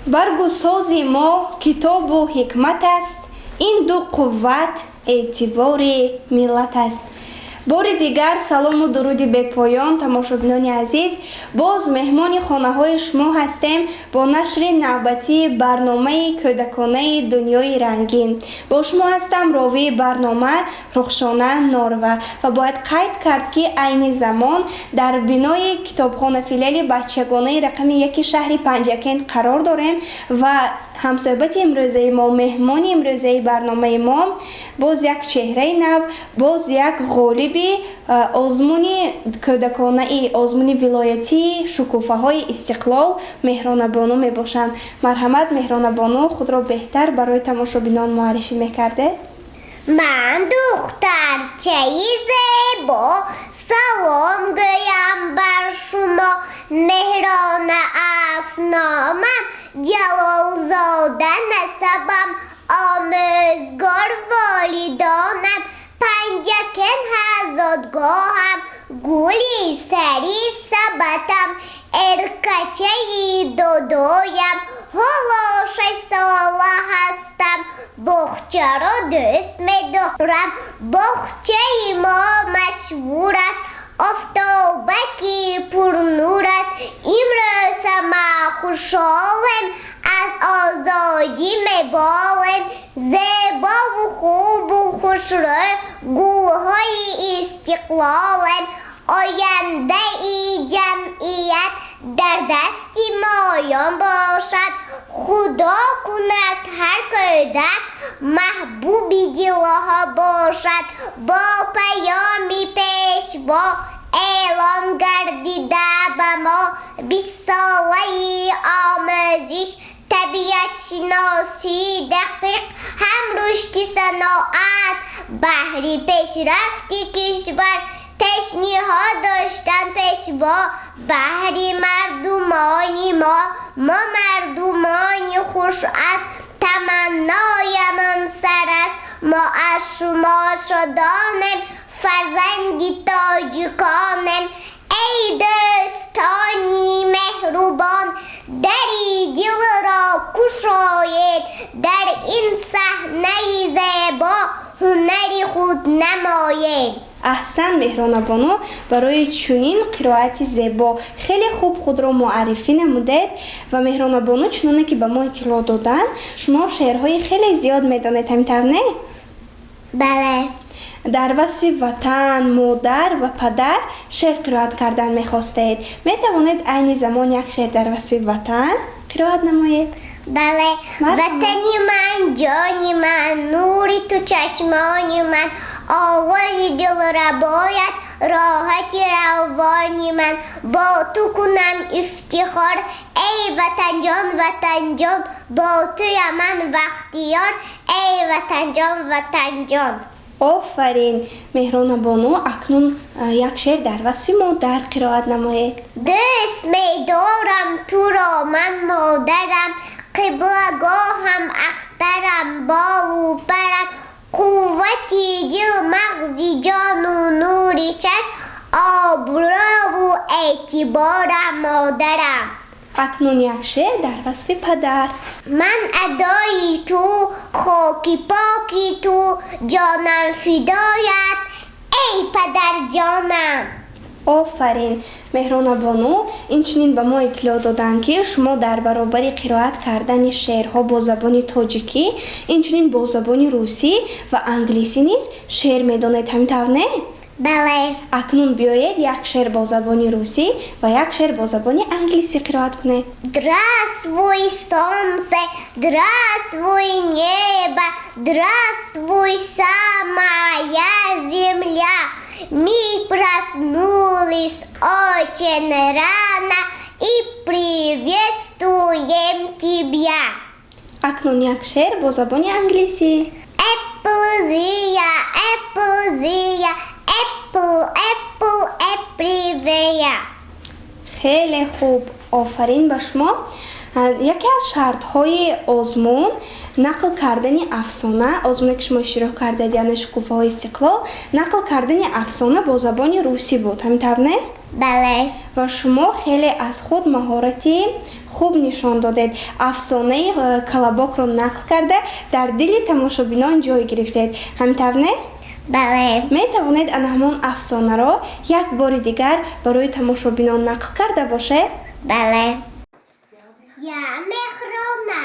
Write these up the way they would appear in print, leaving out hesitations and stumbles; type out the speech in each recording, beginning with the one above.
Баргу сози мо китобу ҳикмат аст, ин ду қувват эътибори миллат аст. Бори дигар салому дуруди бепоён, тамошобинони азиз. Боз меҳмони хонаҳои шумо ҳастем бо нашри навбатии барномаи кӯдаконаи «Дунёи рангин». Бо шумо ҳастам ровии барнома Рухшона Норова ва бояд қайд кард, ки айни замон дар бинои китобхона филиали бачагонаи рақами 1 шаҳри Панҷакент қарор дорем ва ҳамсӯҳбати имрӯзаи мо, меҳмони имрӯзаи барномаи мо боз як чеҳраи нав, боз як ғолиби озмуни кӯдаконаи озмуни вилоятии «Шукуфаҳои истиқлол» Меҳронабону мебошанд. Марҳамат, Меҳронабону, худро беҳтар барои тамошобинон муаррифӣ мекардед. Ман духтарчаи зебо, салом гӯям бар шумо. Меҳрона аст номам, Ҷалолзода насабам, омӯзгор волидонам, Панҷакент зодгоҳам, гули сари сабатам, эркачаи додоям. Ҳоло 6 сола ҳастам, боғчаро дӯст медорам. Боғчаи мо машҳур аст, офтобаки пурнур аст. Имрӯз ҳама хушҳолем, аз озодӣ меболем. Зебову хубу хушрӯ, гулҳои истиқлолем. Ояндаи ҷамъият дар дасти моён бошад. Худо кунад, ҳар кӯдак маҳбуби дилҳо бошад. Бо паёми Пешво эълон гардида ба мо 20-солаи омӯзиш, табиатшиносии дақиқ ҳам рушди саноат баҳри пешрафти кишвар пешниҳод доштан Пешво баҳри мардумони мо. Мо мардумони хуш аст, таманноямон сар аст. Мо аз шумо шодонем, фарзанди тоҷиконем. Эй дӯстони меҳрубон, дари дилро кушоед, дар ин саҳнаи зебо ҳунари худ намоем. Аҳсан, Меҳронабону, барои чунин қироати зебо. Хеле хуб худро муаррифӣ намудед. Ва Меҳронабону, чуноне ки ба мо иттилоъ доданд, шумо шеърҳои хеле зиёд медонед, ҳамин тавр не? Бале. Дар васфи ватан, модар ва падар шеър қироат кардан мехостед. Метавонед айни замон як шеър дар васфи ватан қироат намоед? Бале. Ватани ман, ҷони ман, нури ту чашмони ман, оғози дилрабоят, роҳати равони ман. Бо ту кунам ифтихор, эй ватанҷон, ватанҷон, бо туям ман бахтиёр, эй ватанҷон, ватанҷон. Офарин, Меҳронабону. Акнун як шеър дар васфи модар қироат намоед. Дӯст медорам туро ман, модарам, қиблагоҳам, ахтарам, болу парам, қуввати дил, мағзи ҷону нури чашм, обрӯву эътиборам, модарам. Акнун як шеър дар васфи падар. Ман адои ту, хоки поки ту, ҷонам фидоят, эй падарҷонам. Офарин, Меҳронабону. Инчунин ба мо иттилоъ доданд, ки шумо дар баробари қироат кардани шеърҳо бо забони тоҷикӣ, инчунин бо забони русӣ ва англисӣ низ шеър медонед, ҳамин тавр не? Бале. Акнун биёед, як шеър бо забони русӣ ва як шеър бо забони англисӣ қироат кунед. Здравствуй, солнце, здравствуй, небо, здравствуй, самая земля. Мы проснулись очень рано и приветствуем тебя. Акнун як шеър бо забони англисӣ. Apple, apple, apple, apple, everywhere. Хеле хуб, офарин ба шумо. Яке аз шартҳои озмун нақл кардани афсона, озмуне ки шумо иштирок кардед, яъне Шукуфаҳои истиқлол, нақл кардани афсона бо забони русӣ буд. Ҳамин тавр, не? Бале. Ва шумо хеле аз худ маҳорати хуб нишон додед, афсонаи Колобокро нақл карда, дар дили тамошобинон ҷой гирифтед. Ҳамин тавр, не? Бале. Метавонед ана ҳамон афсонаро як бори дигар барои тамошобинон нақл карда бошед? Бале. Я Мехрона,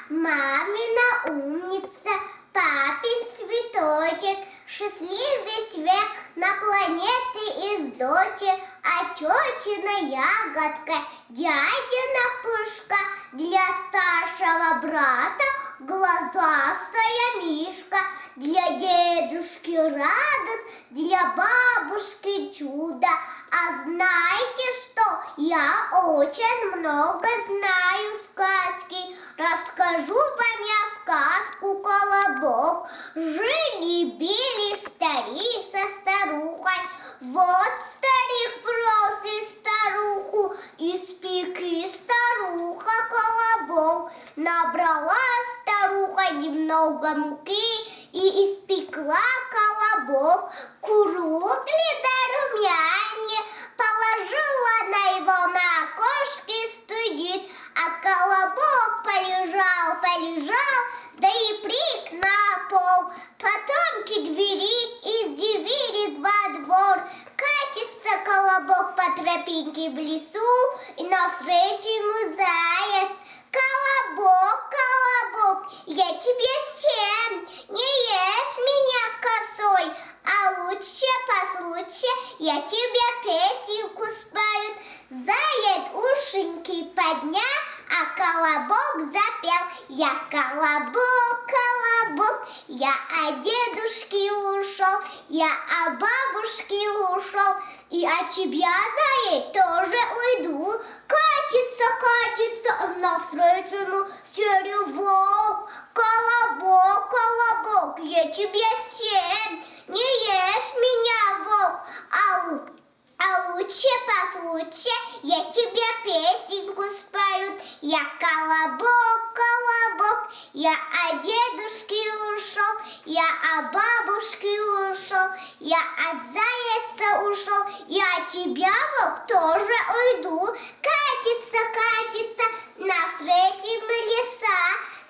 мамина умница, папин цветочек, счастливый век на планете из дочи, а тетина ягодка, дядина пышка, для старшего брата глазастая мишка, для дедушки радость, для бабушки чудо. А знаете что? Я очень много знаю сказки. Расскажу вам я сказку «Колобок». Жили-били старик со старухой. Вот старик просит старуху: испеки, старуха, колобок. Набрала старуха немного муки и испекла колобок. Круглый да румяный, положила на его на окошке студит, а колобок полежал, полежал, да и прыг на пол. Потом к двери, из двери во двор. Катится колобок по тропинке в лесу, и навстречу ему заяц. Колобок, колобок, я тебе съем, не ешь меня косой, а лучше послушай, я тебе песенку спою. Заяц ушеньки поднял, а колобок запел. Я колобок, колобок, я от дедушки ушел, я от бабушки ушел, и от тебя, заяц, тоже уйду. Катится, катится, а навстречу ему серый волк. Колобок, колобок, я тебя съем, не ешь меня, волк, а лучше послушай, я тебе песенку спою. Я колобок, колобок, я от дедушки ушел, я от бабушки ушел, я от зайца ушел, я от тебя, волк, тоже уйду. Катится, катится, навстречу ему лиса.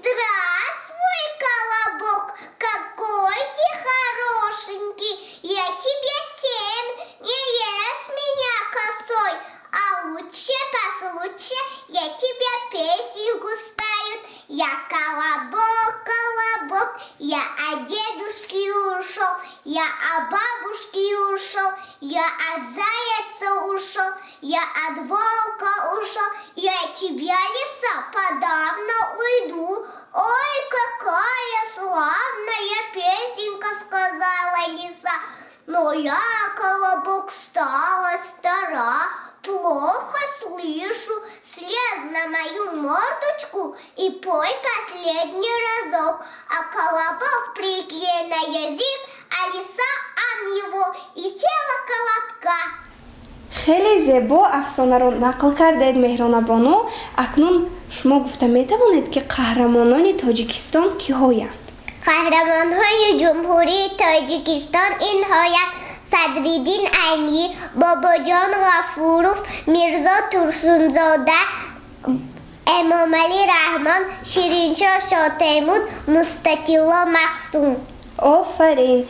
Здравствуй, колобок, какой ты хорошенький, я тебе съем, не ешь меня косой, а лучше послушай, я тебе песенку спою. Я колобок, колобок, я от дедушки ушел, я от бабушки ушел, я от зайца ушел, я от волка ушел, я от тебя, лиса, подавно уйду. Ой, какая славная песенка, сказала лиса. Но я, колобок, стала стара, плохо слышу. Слезь на мою мордочку и пой последний разок. А колобок прыг ей на язык, а лиса ам его и съела колобка. Хеле зебо афсонаро нақл кардед, Меҳронабону. Акнун шумо гуфта метавонед, ки қаҳрамонони Тоҷикистон киҳоянд? Қаҳрамонҳои Ҷумҳурии Тоҷикистон инҳоянд: Садриддин Айнӣ, Бобоҷон Ғафуров, Мирзо Турсунзода, Эмомалӣ Раҳмон, Шириншоҳ Шотемур, Нусратулло Маҳсум. Офарин!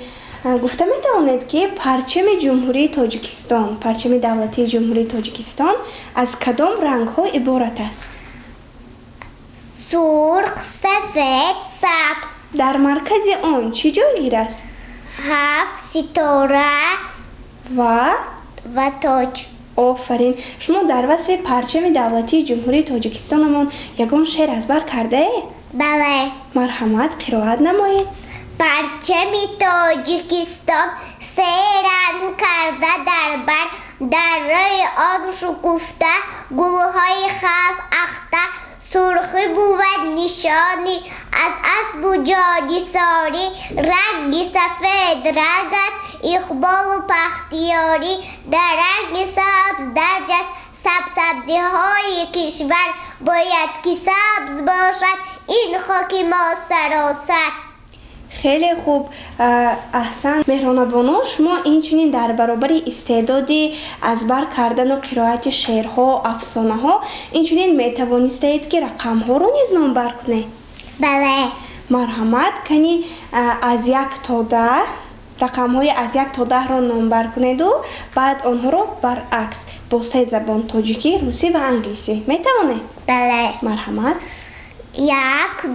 Гуфта метавонед, ки парчами Ҷумҳурии Тоҷикистон, парчами давлатии Ҷумҳурии Тоҷикистон аз кадом рангҳо иборат аст? Сурх, сафед, сабз. Дар маркази он чӣ ҷойгир аст? Ҳафт ситора. Ва? Ва тоҷ. Офарин! Шумо дар васфи парчами давлатии Ҷумҳурии Тоҷикистонамон ягон шеър аз бар кардаед? Бале. Марҳамат, қироат намоед. Парчами Тоҷикистон се ранг карда дар бар, дар рӯи он шукуфта гулҳои хас ахта. Сурхӣ бувад нишонӣ аз асбу ҷонисорӣ, ранги сафед ранг аст иқболу бахтиёрӣ, дар ранги сабз дарҷ аст сабсабзиҳои кишвар. Бояд ки сабз бошад ин хоки мо саросар. Хеле хуб, аҳсан, Меҳронабону. Шумо инчунин дар баробари истеъдоди аз бар кардану қироати шеърҳо, афсонаҳо, инчунин метавонистаед, ки рақамҳоро низ номбар кунед? Бале. Марҳамат, кани аз 1 то 10, рақамҳои аз 1 то 10-ро номбар кунеду баъд онҳоро баръакс бо се забон: тоҷикӣ, русӣ ва англисӣ. Метавонед? Бале. Марҳамат. 1,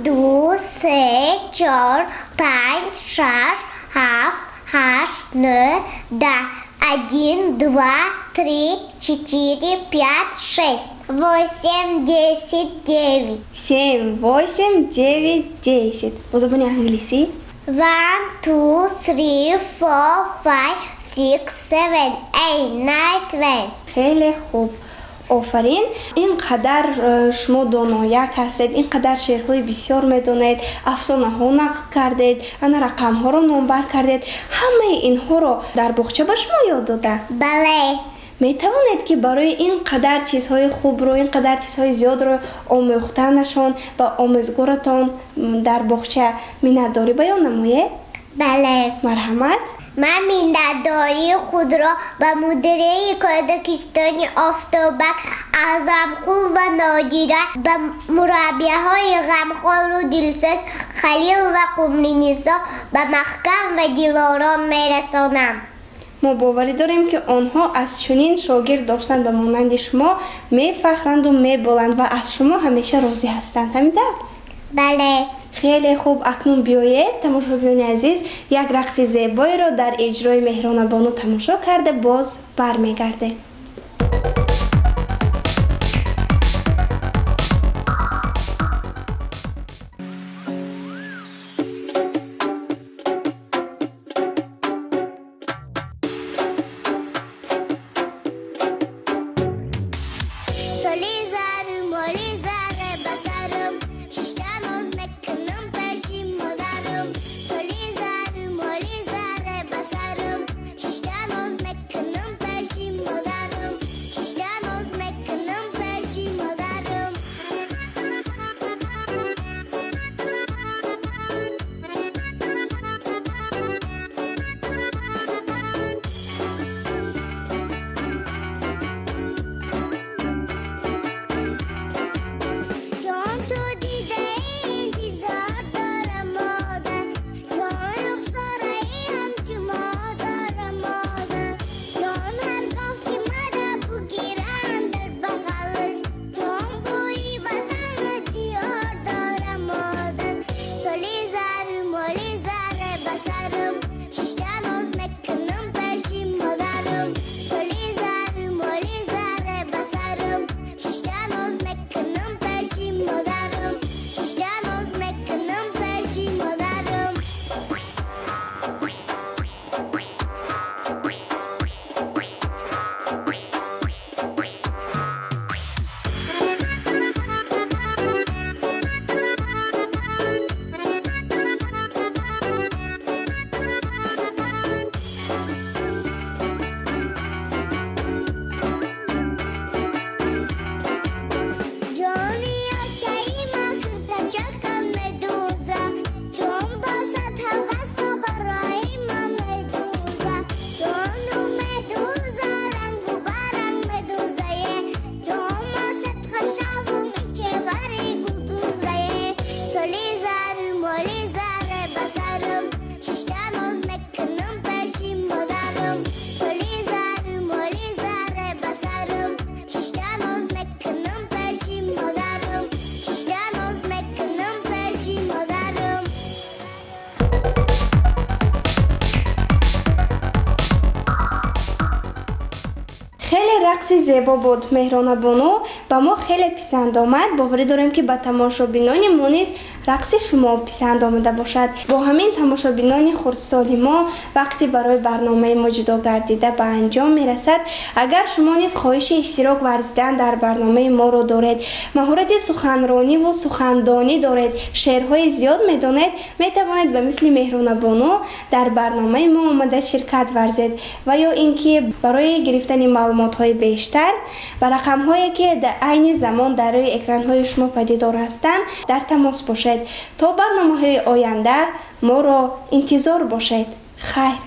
2, 3, 4, 5, 6, 7, 8, 9, 10. 1, 2, 3, 4, 5, 6, 8, 10, 9. 7, 8, 9, 10. Бо забони англисӣ? 1, 2, 3, 4, 5, 6, 7, 8, 9, 10. Хеле хуб. Офарин, ин қадар шумо донояк ҳастед, ин қадар шеърҳои бисёр медонед, афсонаҳо нақл кардед, ана рақамҳоро номбар кардед. Ҳамаи инҳоро дар боғча ба шумо ёд дода? Бале. Метавонед, ки барои ин қадар чизҳои хубро, ин қадар чизҳои зиёдро омӯхтанашон ба омӯзгоратон дар боғча миннатдорӣ баён намоед? Бале. Марҳамат. Ман миннатдории худро ба мудири Кӯдакистони Офтобак Аъзамқул ва Нодира, ба мураббиҳои ғамхору дилсӯз Халил ва Қумринисо, ба Маҳкам ва Дилором мерасонам. Мо боварӣ дорем, ки онҳо аз чунин шогирд доштан ба монанди шумо мефахранду меболанд ва аз шумо ҳамеша розӣ ҳастанд. Ҳамин тавр? Бале. Хеле хуб. Акнун биёед, тамошобинони азиз, як рақси зебоеро дар иҷрои Меҳронабону тамошо карда боз бармегардем. Рақси зебо буд, Меҳронабону, ба мо хеле писанд омад. Боварӣ дорем, ки ба тамошобинони мо низ рақси шумо писанд омада бошад. Бо ҳамин, тамошобинони хурдсоли мо, вақти барои барномаи мо ҷудо гардида ба анҷом мерасад. Агар шумо низ хоҳиши иштирок варзидан дар барномаи моро доред, маҳорати суханрониву сухандонӣ доред, шеърҳои зиёд медонед, метавонед ба мисли Меҳронабону дар барномаи мо омада ширкат варзед ва ё ин ки барои гирифтани маълумотҳои бештар Бештар ба рақамҳое, ки дар айни замон дар рӯи экранҳои шумо падидор ҳастанд, дар тамос бошед. То барномаҳои оянда моро интизор бошед. Хайр.